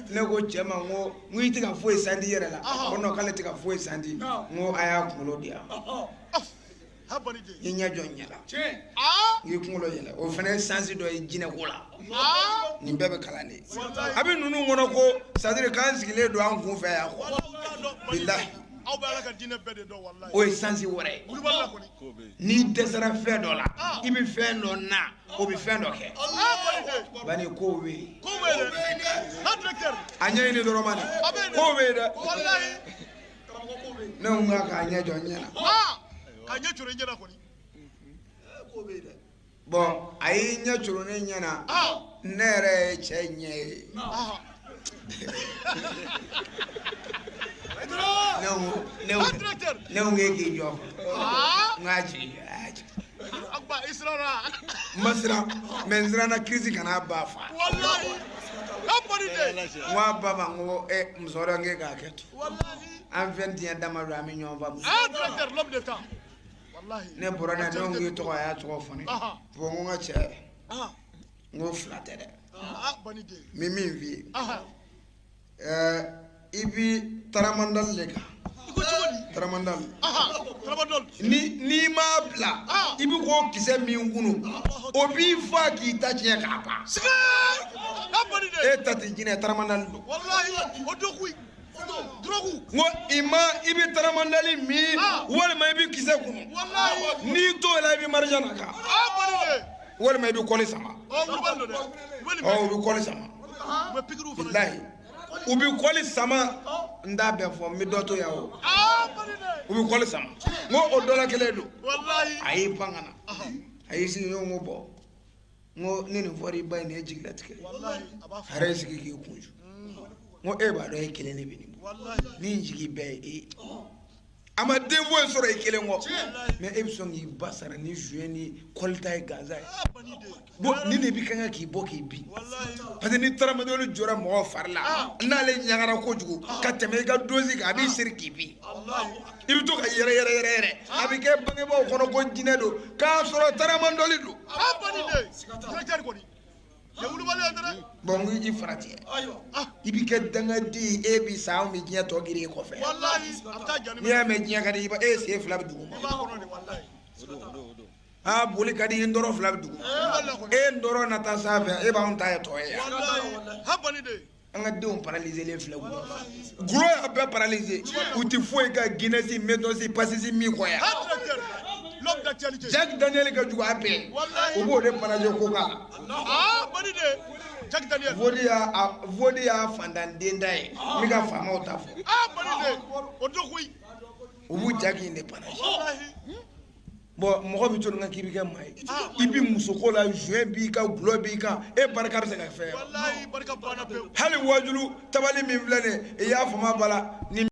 Ne ko cɛ ma n ko i tɛ ka foyi sandi i yɛrɛ la. Ko non, k'ale tɛ ka foyi sandi. N ko a y'a kunkolo di yan. I ɲɛ jɔ n ɲɛ la. N k'i kunkolo yɛlɛ. O fana ye sansi dɔ ye jinɛ ko la. Nin bɛɛ bɛ kalan de. A bɛ ninnu kɔnɔ ko c'est-à-dire k'an sigilen don an kun fɛ yan quoi. Bilahi. O ye sansi wɛrɛ ye. N'i dɛsɛra fɛn dɔ la, i bɛ fɛn dɔ na, o bɛ fɛn dɔ kɛ. Bani kow bɛ yen. A ɲɛɲini dɔrɔn man dɛ. Kow bɛ yen dɛ. Ne ko n k'a ɲɛ jɔ n ɲɛ na. Ka ɲɛ coro i ɲɛ na kɔni. Bon, a y'i ɲɛ coro ne ɲɛ na. Ne yɛrɛ ye cɛ ɲɛ ye. Ne ko k'e k'i jɔ. N k'a jigin, a y'a jigin. N ma siran, mais n siranna kirisi kana ba fa. N ko a ba ma n ko musokɔrɔba n k'e k'a kɛ ten. An fɛn diɲɛ dama don, an bɛ ɲɔgɔn faamu. Ne bɔra n'a ye, ne ko k'i tɔgɔ, a y'a tɔgɔ fɔ ne ye. Bon, n ko n ka cɛ, n ko fila tɛ dɛ. N bɛ min f'i ye. I bi taramandali de kan. Taramandali. N'i m'a bila, i bɛ k'o kisɛ min kunu, o b'i fa k'i ta tiɲɛ k'a ban. E ta tɛ jinɛ, taramandali don. N ko i ma, i bɛ taramandali min, walima i bɛ kisɛ kunu. N'i t'o la, i bɛ marijana kan. Walima i bɛ kɔli sama. Ɔ, u bɛ kɔli sama. Bilahi. U bɛ kɔli sama, n t'a bɛɛ fɔ, n bɛ dɔ to yan o. U bɛ kɔli sama. N ko o dɔ la kelen don. A y'i pan ka na. A y'i sigi, n ko bɔn. N ko ni nin fɔra i ba ye, nin ye jigilatigɛ ye. A yɛrɛ y'i sigi k'i kun ju. N ko e b'a dɔn e kelen de bɛ nin bɔ. Ni n jigi bɛɛ ye e ye. A ma den foyi sɔrɔ i kelen kɔ. Mais e bɛ sɔn k'i ba sara ni zuye ni kɔlita ye gansan ye. Bon, nin de bɛ kan k'i bɔ k'i bin. Parce que ni taramandoli jɔra mɔgɔ fari la, n'ale ɲagara kojugu ka tɛmɛ i ka dosi kan, a b'i siri k'i bin. I bɛ to ka yɛrɛ yɛrɛ yɛrɛ yɛrɛ. A bɛ kɛ bangebaaw kɔnɔ ko jinɛ don, k'a sɔrɔ taramandoli don. Bon, n ko i farati. I bɛ kɛ dangaden ye, e bɛ sa, anw bɛ diɲɛ tɔ girin i kɔfɛ. N'i y'a mɛn diɲɛ ka di, e sen fila bɛ dugu ma. Aa, boli ka di, n dɔrɔ fila bɛ dugu ma. E n dɔrɔ na taa sanfɛ, e b'anw ta ye tɔ ye yan. An ka denw paralyselen filɛ gulɔ. Gulɔ y'a bɛɛ paralysé. U tɛ foyi ka Guinness, Mentos, Pastis min kɔ yan. Jack Daniel ka jugu a bɛɛ. U b'o de manager ko k'a la. Vodi y'a fantanden da ye. N bɛ ka faamaw ta fɔ. U b'u Jack in de manager. Bon, mɔgɔ bɛ to nin kan k'i bɛ kɛ maa ye. I bɛ musoko la, joint b'i kan, gulɔ b'i kan, e barika bɛ se ka fɛn. Hali wajulu tabali min filɛ nin ye, i y'a faamu a ba la.